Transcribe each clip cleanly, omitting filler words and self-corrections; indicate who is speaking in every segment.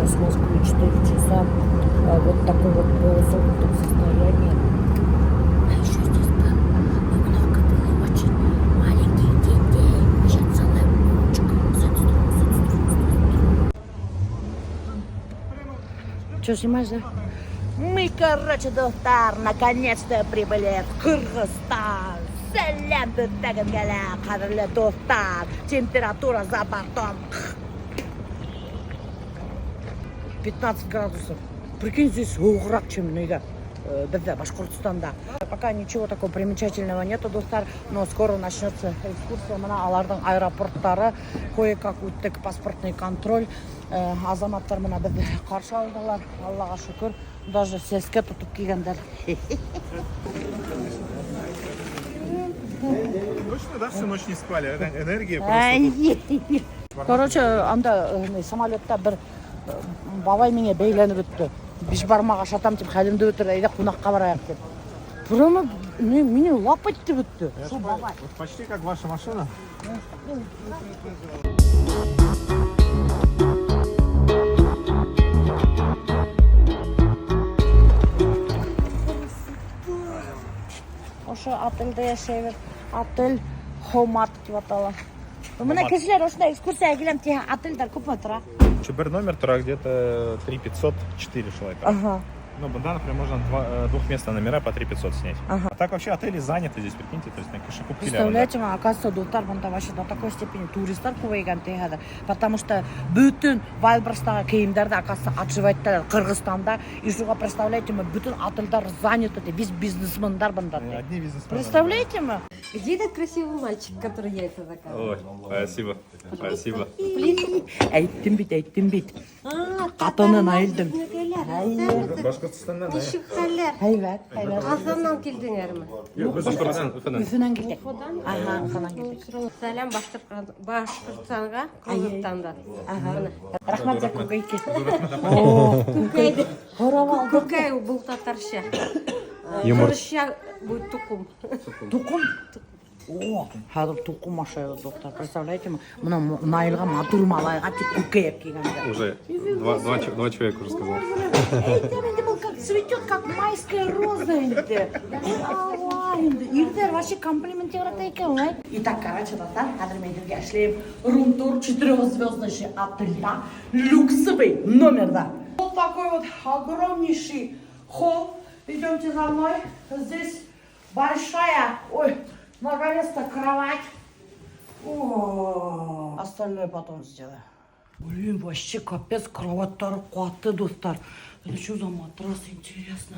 Speaker 1: с Москвы 4 часа. Вот в таком вот полусогнутом состоянии. А еще здесь было, ну, много было очень маленьких детей. Вообще целая кучка. С этой стороны, с этой стороны, с этой стороны. Что, снимаешь, да? Мы, короче, дуҫтар, наконец-то прибыли в Ҡырғыҙстан. Сәләм бөтәгеҙгә лә, ҡәҙерле дуҫтар. Температура за бортом 15 градусов. Прикинь, здесь һыуығыраҡ, чем ниҙә, беҙҙә, Башҡортостанда. Пока ничего такого примечательного нету, дуҫтар, но скоро начнется экскурсия. Мына уларҙың аэропорттары, кое-как үттек паспортный контроль. Азаматтар мына беҙҙе ҡаршы алдылар, Аллаға шөкөр, даже сәскә тотоп килгәндәр.
Speaker 2: Точно, да, всю ночь не спали? Энергия просто.
Speaker 1: Короче, анда самолетта бер бабай миңә бәйләнеп бөттө. Бишбармаҡ ашатам тип хәлемде бөтөрҙө, әйҙә ҡунаҡҡа барайыҡ тип. Прямо мине лап итеп бөттө. Шул бабай.
Speaker 2: Вот почти как ваша машина.
Speaker 1: Ошо отелдә йәшәйбеҙ. Отель Хомат тип атала. Мына кешеләр ошондай экскурсияға киләм тиһә, отелдәр күпме тора?
Speaker 2: Бер номер тора где-то 3 500, 4 шулай тора. Ну, да, например, можно двухместные номера по 3 500 снять. А так вообще отели заняты здесь, прикиньте, то есть на кеше күп килә.
Speaker 1: Представляете, оказывается, дуҫтар, бында вообще до такой степени туристар күбәйгән хәҙер. Потому что бөтөн Вайлдберристағы кейемдәрҙе, оказывается, отшивать итәләр Ҡырғыҙстанда. И шуға, представляете, мы бөтөн отелдәр заняты, ти, весь бизнесмендар бында. Ти.
Speaker 2: Одни бизнесмены.
Speaker 1: Представляете мы?
Speaker 3: Где этот красивый мальчик, который яйца заказывал?
Speaker 2: Ой, спасибо, спасибо.
Speaker 1: Әйттем бит, әйттем бит.
Speaker 3: А,
Speaker 1: Ҡатыны Наилдең.
Speaker 2: Башҡортостандан,
Speaker 3: Нисек хәлдәр?
Speaker 1: Һәйбәт, һәйбәт.
Speaker 3: Ҡасандан килдегеҙме?
Speaker 2: Юҡ, беҙ Өфөнән, Өфөнән.
Speaker 1: Өфөнән килдек. Ага, Өфөнән килдек.
Speaker 3: Сәләм Башҡортостанға, Ҡырғыҙстандан.
Speaker 1: Ага. Рәхмәт за күкәйгә.
Speaker 3: Күкәйҙе.
Speaker 1: Һорап алдыҡ.
Speaker 3: Күкәй был татарса. Ҡырғыҙса будет тоҡом.
Speaker 1: Тоҡом? О, хәҙер тоҡом ашайбыҙ, дуҫтар. Представляете, мына Наилға матур малайға тип күкәй килгәндәр.
Speaker 2: Уже два человека уже сказал.
Speaker 1: Әйтәм инде, был как цветет, как майская роза инде. Алла инде. Ирҙәр вообще комплимент ярата икән, ай. Итак, короче, дуҫтар, хәҙер мин һеҙгә эшләйем рум-тур четырехзвездочный отельда, люксовый номерҙа. Вот такой вот огромнейший холл. Идемте за мной. Здесь большая, ой, наконец-то кровать. О, остальное потом сделаю. Блин, вообще капец, кроваттары ҡаты, дуҫтар. Это что за матрас, интересно?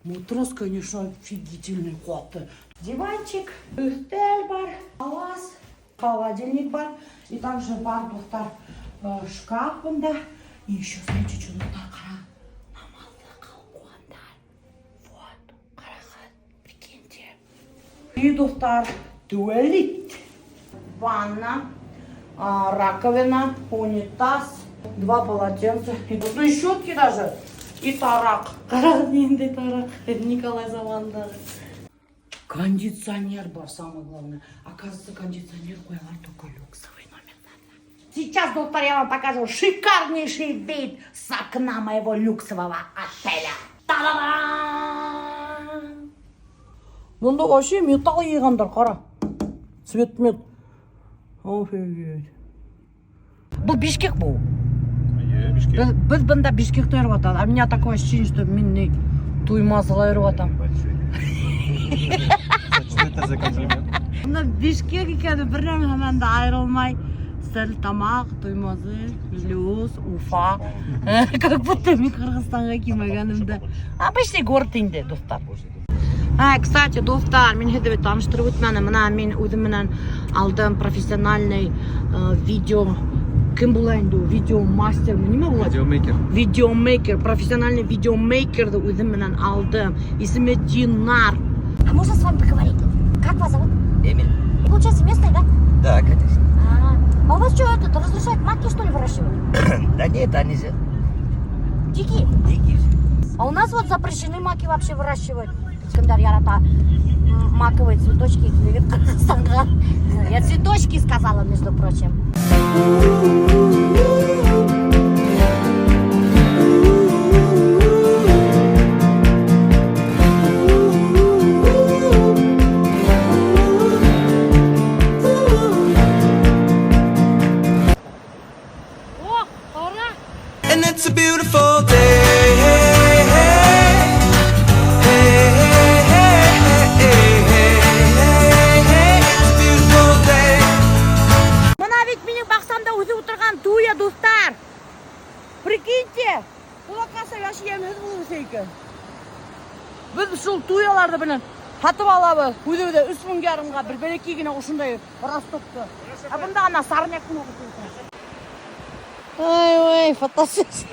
Speaker 1: Матрас, конечно, офигительный ҡаты. Диванчик, өҫтәл бар, палас, холодильник бар. И также бар, дуҫтар, шкаф бында. И еще, знаете, что, дуҫтар, ҡара, намаҙлыҡ ҡуйғандар. Вот, ҡарағыҙ, прикиньте. И, дуҫтар, туалет. Ванна, раковина, унитаз, два полотенца, и зубные щетки даже, и тараҡ. Ҡарағыҙ, ниндәй тараҡ, Николай заманындағы. Кондиционер бар, самое главное. Оказывается, кондиционер ҡуялар только люксовый номерҙарҙа. Сейчас, дуҫтар, я вам покажу шикарнейший вид с окна моего люксового отеля. Та-да-дам! Бында вообще металл йыйғандар, ҡара. Цвет мед. Офигеть. Был Бишкек был.
Speaker 2: Бишкек.
Speaker 1: Беҙ бында Бишкекте йөрөп ятабыҙ. А у меня такое ощущение, что мин ни Туймазыла йөрөп ятам.
Speaker 2: Что это за комплимент?
Speaker 1: Бында Бишкек икәне бер нәмә менән дә айырылмай. Стәрлетамаҡ, Туймазы, Мелеуз, Уфа. Как будто мин Ҡырғыҙстанға килмәгәнем дә. Обычный город инде, дуҫтар. А, кстати, дуҫтар, мин һеҙҙе бит таныштырып үтмәнем. Мына мин үҙем менән алдым профессиональный видео кем була инде ул? Видеомастер, нимә була?
Speaker 4: Видеомейкер.
Speaker 1: Видеомейкер, профессиональный видеомейкерҙы үҙем менән алдым. Исеме Динар.
Speaker 5: А можно с вами поговорить? Как вас зовут?
Speaker 4: Эмиль.
Speaker 5: Получается, местный, да?
Speaker 4: Да, конечно.
Speaker 5: А у вас что, этот, разрешают маки, что ли, выращивать?
Speaker 4: Да нет, они же
Speaker 5: Дикие?
Speaker 4: дикие же.
Speaker 5: А у нас вот запрещены маки вообще выращивать. Кемдәр ярата маковые цветочки килеп Ҡырғыҙстанға. Я цветочки сказала, между прочим.
Speaker 1: Беҙ шул туяларҙы менән һатып алабыҙ. Үҙебеҙҙә 3500-ға бер бәләкәй генә ошондай ростокты. Ә бында ана сорняк. Ай, ой, фотосессия.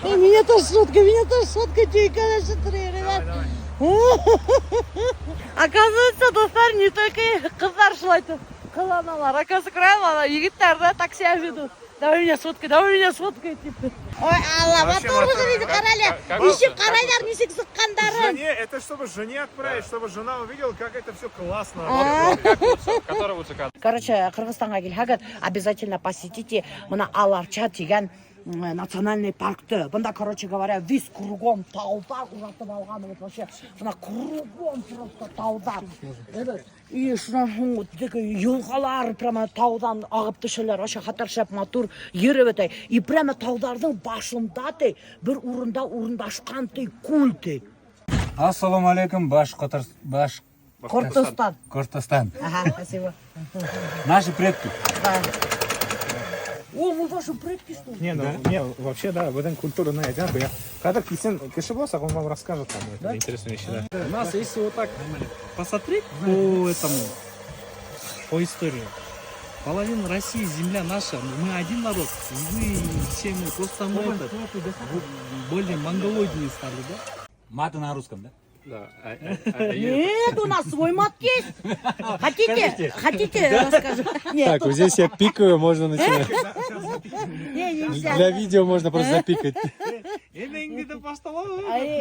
Speaker 1: Меня тоже сфоткай, меня тоже сфоткай, конечно, ребят. Оказывается, дуҫтар, не только ҡыҙҙар шулайтып ҡыланалар. Оказывается, правильно, егеттәр ҙә такси ведут. «Давай меня сфоткай, давай меня сфоткай», тип. Ой, Алла,
Speaker 2: Вообще
Speaker 1: матур
Speaker 2: матур.
Speaker 1: инде, ҡара әле. Нисек ҡарайҙар, нисек сыҡҡандарын.
Speaker 2: Жене, это чтобы жене отправить, чтобы жена увидела, как это все классно.
Speaker 6: Который лучше кадр?
Speaker 1: Короче, Ҡырғыҙстанға килһәгеҙ, обязательно посетите бына Ала-Арча тигән национальный паркты. Бында, короче говоря, весь кругом тауҙар уратып алған, вот вообще, бына кругом просто тауҙар. Этот, и шунан һуң теге йылғалар прямо тауҙан ағып төшәләр, вообще хәтәр шәп матур ер бит. И прямо тауҙарҙың башында ти, бер урында урынлашҡан ти күл ти.
Speaker 7: Ассаламу алейкум, Баш
Speaker 1: Ҡортостан.
Speaker 7: Кортостан.
Speaker 1: Ага, спасибо.
Speaker 7: Наши предки.
Speaker 1: Да. О, мы ваши предки, что ли?
Speaker 2: Не, ну, не, вообще, да, в этом культура на одинаковая. Когда килһен кеше булһа, он вам расскажет там это интересные вещи, да.
Speaker 8: У нас, если вот так посмотреть по этому, по истории, половина России земля наша, мы один народ, и вы, и все мы, просто мы это, более монголоиднее стали, да?
Speaker 7: Маты на русском, да?
Speaker 6: Да.
Speaker 1: Нет, у нас свой мат есть. Хотите? Хотите, расскажу? Нет,
Speaker 9: Так, вот здесь я пикаю, можно начинать.
Speaker 1: Не, нельзя.
Speaker 9: Для видео можно просто запикать.
Speaker 1: Ай,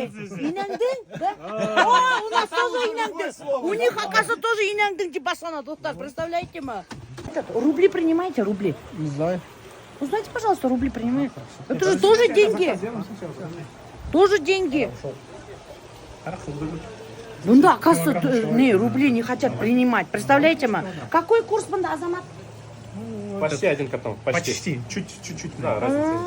Speaker 1: инәңдең, да? О, у нас тоже инәңдең. У них, оказывается, тоже инәңдең тип башлана, дуҫтар, представляете ме? Этот, рубли принимаете, рубли?
Speaker 8: Не знаю.
Speaker 1: Узнайте, пожалуйста, рубли принимают. Это же тоже деньги. Тоже деньги. Ну да, оказывается, не, рубли не хотят принимать. Представляете ме? Какой курс бында, Азамат?
Speaker 6: Почти один к одному. Почти.
Speaker 2: Почти, чуть, чуть-чуть.
Speaker 6: Да, разница есть.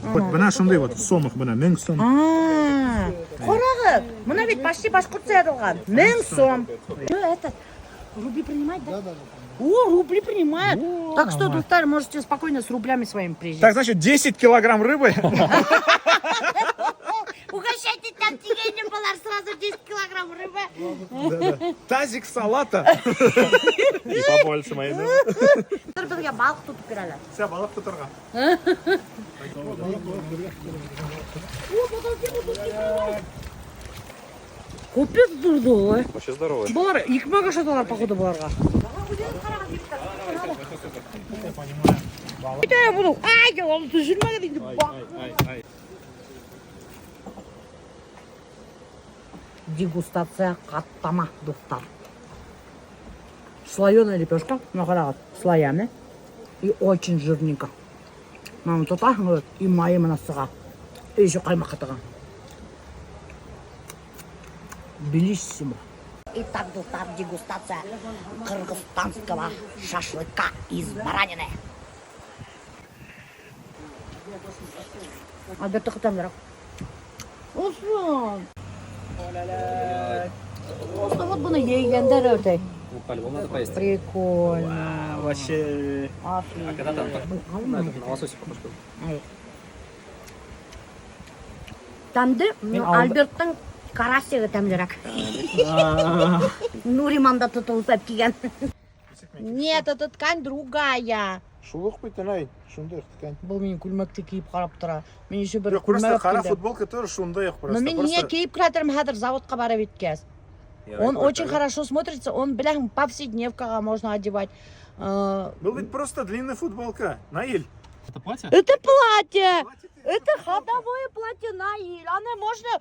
Speaker 2: Вот бына шундай вот в сомах бына 1000 сум.
Speaker 1: А, ҡарағыҙ, бына бит почти башҡортса яҙылған. 1000 сум. Ну, этот, рубли принимать, да? Да. О, рубли принимают. Так что, дуҫтар, можете спокойно с рублями своими приезжать.
Speaker 2: Так, значит, 10 килограмм рыбы.
Speaker 1: Угощайте там тигәйнем былар сразу 10 килограмм рыбы.
Speaker 2: Тазик салата.
Speaker 6: И побольше майонеза.
Speaker 1: Беҙгә балыҡ тотоп бирәләр.
Speaker 2: Все, балыҡ тоторға.
Speaker 1: О, подожди, подожди. Капец ҙур.
Speaker 6: Вообще здоровый.
Speaker 1: Былар икмәк ашаталар, походу, быларға. Ҡайҙа буду? Ай, ул төшөрмәгеҙ инде.
Speaker 6: Ай.
Speaker 1: Дегустация ҡаттама, дуҫтар. Слоеная лепешка, ну ҡарағыҙ, слоями. И очень жирненько. Мына тотаһың вот, и майы менән сыға. И еще ҡаймаҡ ҡатыған. Белиссимо. Итак, дуҫтар, дегустация кыргызстанского шашлыка из баранины. Альберт тәмлерәк. Olsun. Просто вот быны ейгәндәр өтәй.
Speaker 6: По-любому надо поесть.
Speaker 1: Прикольно.
Speaker 6: Вообще...
Speaker 1: Офигеть.
Speaker 6: Когда там на лососе похож был.
Speaker 1: Ай. Тәмле,
Speaker 2: Мин ауылда-
Speaker 5: Альберттың карасигы тәмлерәк. Нуриман да тотолоп килгән.
Speaker 1: Нет, эта ткань другая.
Speaker 2: Шул уҡ бит, ай, шундай уҡ ткань.
Speaker 1: Был минең күлмәкте кейеп ҡарап тора. Мин еще бер
Speaker 2: Юҡ, просто
Speaker 1: күлмәк
Speaker 2: ҡара
Speaker 1: килде.
Speaker 2: Футболка тоже шундай уҡ
Speaker 1: Но
Speaker 2: просто.
Speaker 1: мин ниңә
Speaker 2: Просто
Speaker 1: кейеп киләтермен хәҙер заводҡа барып еткәс. Он очень хорошо смотрится, он, бля, повседневкаға можно одевать.
Speaker 2: Был ведь просто длинная футболка. Наиль.
Speaker 6: Это платье?
Speaker 1: Это платье! Это ходовое платье, Наиль. Аны можно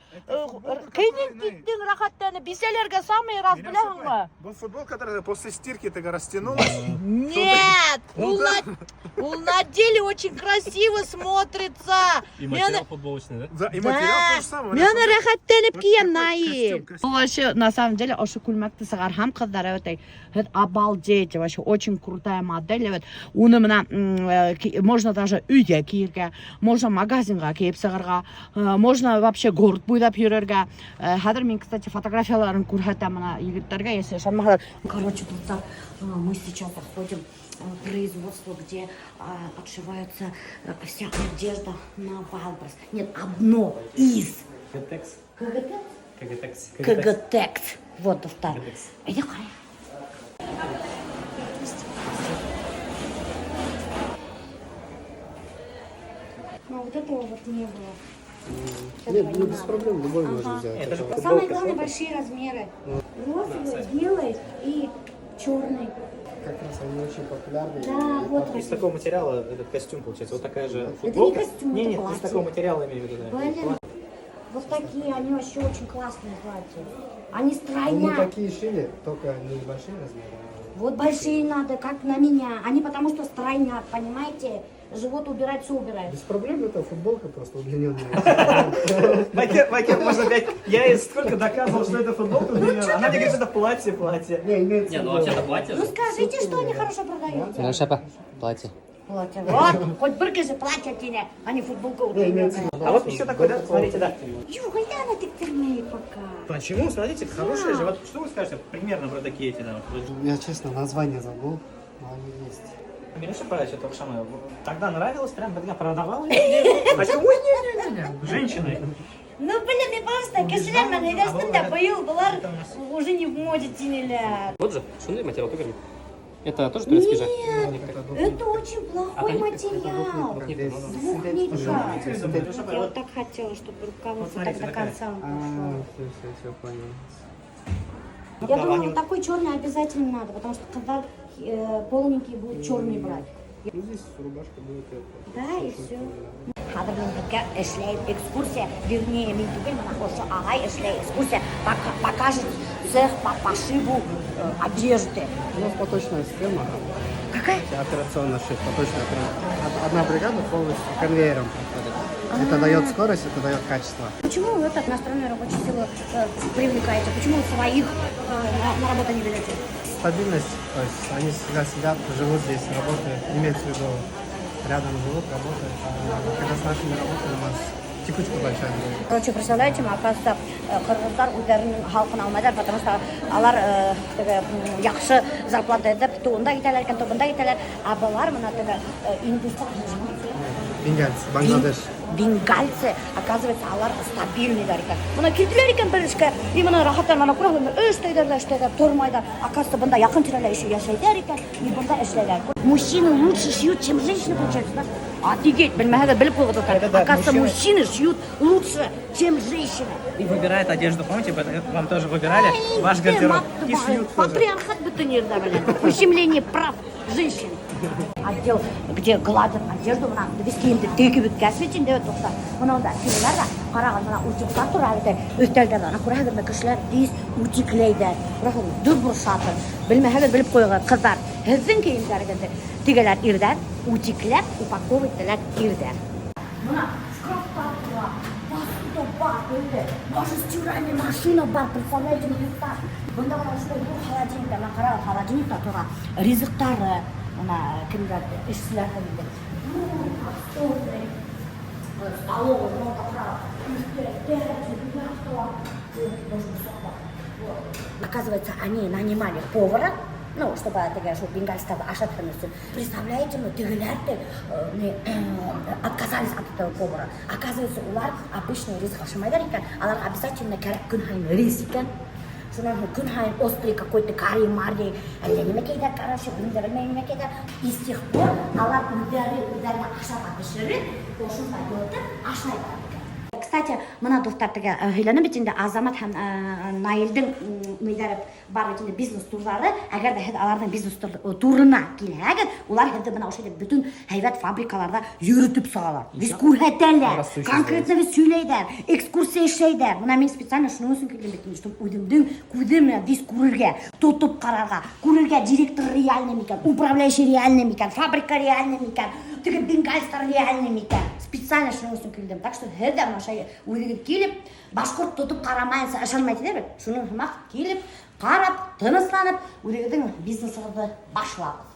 Speaker 1: кейенеп киттең рәхәтләнеп. Бисәләргә самый раз, беләһеңме?
Speaker 2: Был футболка, которая после стирки так растянулась.
Speaker 1: Нет,
Speaker 2: Ну
Speaker 1: ул на, ул на деле очень красиво смотрится.
Speaker 6: И
Speaker 1: Мин
Speaker 6: материал футболочный, да?
Speaker 2: Да, и материал то же самое.
Speaker 1: Мин аны рәхәтләнеп кейәм,
Speaker 2: Вот
Speaker 1: Наиль.
Speaker 2: костюм, костюм.
Speaker 1: Ул вообще, на самом деле, ошо күлмәкте сығарһам, ҡыҙҙар, әй, һеҙ обалдеете, вообще очень крутая модель. Вот. Уны бына можно Можно даже өйҙә кейергә, можно магазинға кейеп сығырға, можно вообще город буйлап йөрөргә. Хәҙер мин, кстати, фотографияларын күрһәтәм мына егеттәргә, если ышанмаһалар.
Speaker 5: Короче, дуҫтар, мы сейчас заходим в производство, где отшивается вся одежда на Wildberries. Нет, одно из.
Speaker 6: КГТекс.
Speaker 5: КГТ?
Speaker 6: КГТекс.
Speaker 5: КГТекс. Вот, дуҫтар.
Speaker 6: КГТекс.
Speaker 5: Әйҙә ҡарайыҡ. Но вот этого вот не было.
Speaker 9: Нет, ну без проблем, любой можно взять.
Speaker 6: Это же
Speaker 5: Самое
Speaker 6: футболка.
Speaker 5: главное, большие размеры. Розовый, белый и черный.
Speaker 9: Как раз они очень популярны.
Speaker 5: Да,
Speaker 9: И
Speaker 5: вот
Speaker 9: там
Speaker 6: Из такого материала этот костюм получается. Вот такая же футболка.
Speaker 5: Это не костюм,
Speaker 6: Не,
Speaker 5: это
Speaker 6: нет, из
Speaker 5: платье.
Speaker 6: такого материала имею в виду. Да.
Speaker 5: Блин, вот такие, они вообще очень классные платья. Они
Speaker 9: Ну, мы
Speaker 5: стройня.
Speaker 9: такие шили, только не большие размеры. а
Speaker 5: Вот большие надо, как на меня. Они потому что стройнят, понимаете? Живот убирать, все убирает.
Speaker 9: Без проблем, это футболка просто удлиненная.
Speaker 6: Вакер, можно опять. Я ей сколько доказывал, что это футболка удлиненная. Она мне говорит, что это платье, платье.
Speaker 9: Не, имеется
Speaker 6: Не,
Speaker 9: в
Speaker 6: ну
Speaker 9: виду-
Speaker 6: вообще-то платье
Speaker 5: Ну
Speaker 6: же.
Speaker 5: скажите, что они хорошо продаются.
Speaker 9: Шапа, платье.
Speaker 5: Платье. Вот, хоть бер кеше платье тине, а не футболка
Speaker 9: Не, имеется
Speaker 5: удлиненная.
Speaker 9: в виду.
Speaker 6: А вот еще такой, да, смотрите, да.
Speaker 5: Юх, айда тектермей пока.
Speaker 6: Почему? Смотрите, хорошие же. Вот что вы скажете примерно про такие эти, да? вот?
Speaker 9: Я, честно, название забыл, но они есть.
Speaker 6: Миша про что-то самое. Тогда нравилось, прям тогда продавала. А что, ой, не-не-не, женщины.
Speaker 5: Ну, блин, и просто кешеләр менән һөйләштем дә, быйыл былар уже не в моде тинеләр.
Speaker 6: Вот же, шундай материал, покажи. Это тоже турецкий же?
Speaker 5: Нет, это очень плохой материал. Двухнитка. Я вот так хотела, чтобы рукава вот так до конца он пошел.
Speaker 9: Все, все, все, понял.
Speaker 5: Я думала, вот такой черный обязательно надо, потому что когда полненький будет черный брать.
Speaker 9: Ну, здесь рубашка будет это.
Speaker 5: Да, и все. Хәҙер мин беҙгә эшләй экскурсия, вернее, мин түгел, мына ошо ағай эшләй экскурсия, покажет цех по пошиву одежды.
Speaker 9: У нас поточная схема.
Speaker 5: Какая?
Speaker 9: Операционный шив, поточная операция. Одна бригада полностью конвейером проходит. Это дает скорость, это дает качество.
Speaker 5: Почему вы так иностранную рабочую силу привлекаете? Почему вы своих на работу не берете?
Speaker 9: Стабильность, то есть они всегда сидят, живут здесь, работают, имеется в виду, рядом живут, работают. А когда с нашими работаем, у нас текучка большая будет.
Speaker 5: Короче, представляете, оказывается, ҡырғыҙҙар үҙҙәренең халҡын алмайҙар, потому что алар теге, яҡшы зарплата итеп, то унда китәләр икән, то бында китәләр, а былар мына теге индустар,
Speaker 9: Бенгальцы, Бангладеш.
Speaker 5: Бенгальцы, оказывается, алар стабильныйҙар икән. Мына килделәр икән бер эшкә, и мына рәхәттән мына күрәһегеҙме, эшләйҙәр ҙә эшләйҙәр, тормайҙар. Оказывается, бында яҡын тирәлә еще йәшәйҙәр икән, и бында эшләйҙәр. Мужчины лучше шьют, чем женщины, получается, да? Офигеть, белмәһәгеҙ белеп ҡуйығыҙ, дуҫтар.
Speaker 6: Это да,
Speaker 5: Оказывается,
Speaker 6: мужчины
Speaker 5: мужчины шьют лучше, чем женщины.
Speaker 6: И выбирает одежду, помните, вам тоже выбирали ваш гардероб. И шьют тоже.
Speaker 5: Патриархат бөтөн ерҙә, блин. Ущемление прав женщин. Отдел, где гладят одежду, мына беҙ кейемде тегеп бөткәс бит инде дуҫтар. Мына унда киләләр ҙә, ҡарағыҙ, мына утюгтар тора бит, өҫтәлдәрҙә. Ана күрәһегеҙме, кешеләр тиҙ үтекләйҙәр. Күрәһегеҙме, дөп шатыр. Белмәһәгеҙ белеп ҡуйығыҙ, ҡыҙҙар. Һеҙҙең кейемдәрегеҙҙе тегәләр ирҙәр, үтекләп упаковать итәләр ирҙәр. Мына шкафтар тора, посуда бар, инде. Даже стиральная машина бар, представляете, дуҫтар. Бында мына ошондай ҙур холодильникта, мына ҡарағыҙ, холодильникта тора ризыҡтары, мына кемдәр эшселәрҙең инде. Ҙур, просторный столовый, мына ҡарағыҙ, өҫтәлдәр, мясо, даже высоко. Вот. Оказывается, они нанимали повара, ну, чтобы теге шул бенгальстарҙы ашатһын өсөн. Представляете, мы тегеләр ҙә, отказались от этого повара. Оказывается, улар обычный ризыҡ ашамайҙар икән, уларға обязательно кәрәк көн һайын рис икән. Шунан һуң көн һайын острый какой-то карри марри, әллә нимәкәйҙәр, короче, үҙем дә белмәйем нимәкәйҙәр. И с тех пор алар үҙҙәре үҙҙәренә ашарға бешереп, ошонда ятып ашайҙар икән. Кстати, мына дуҫтар теге һөйләнем бит инде Азамат һәм Наилдең ниҙәре бар бит инде бизнес турҙары. Әгәр ҙә һеҙ аларҙың бизнес турына килһәгеҙ, улар һеҙҙе мына ошо бөтөн һәйбәт фабрикаларҙа йөрөтөп сығалар. Беҙ күрһәтәләр, конкретно беҙ һөйләйҙәр, экскурсия эшләйҙәр. Мына мин специально шуның өсөн килдем бит инде, чтобы үҙемдең күҙем менән беҙ күрергә, тотоп ҡарарға, күрергә директор реальный микән, управляющий реальный микән, фабрика реальный микән, теге бенгальстар реальный микән. Специально шуның өсөн килдем. Так что һеҙ ҙә мына ошо үҙегеҙ килеп, башҡорт тотоп ҡарамайынса ышанмай тиҙәр бит. Шуның һымаҡ килеп, ҡарап, тынысланып, үҙегеҙҙең бизнесығыҙҙы башлағыҙ.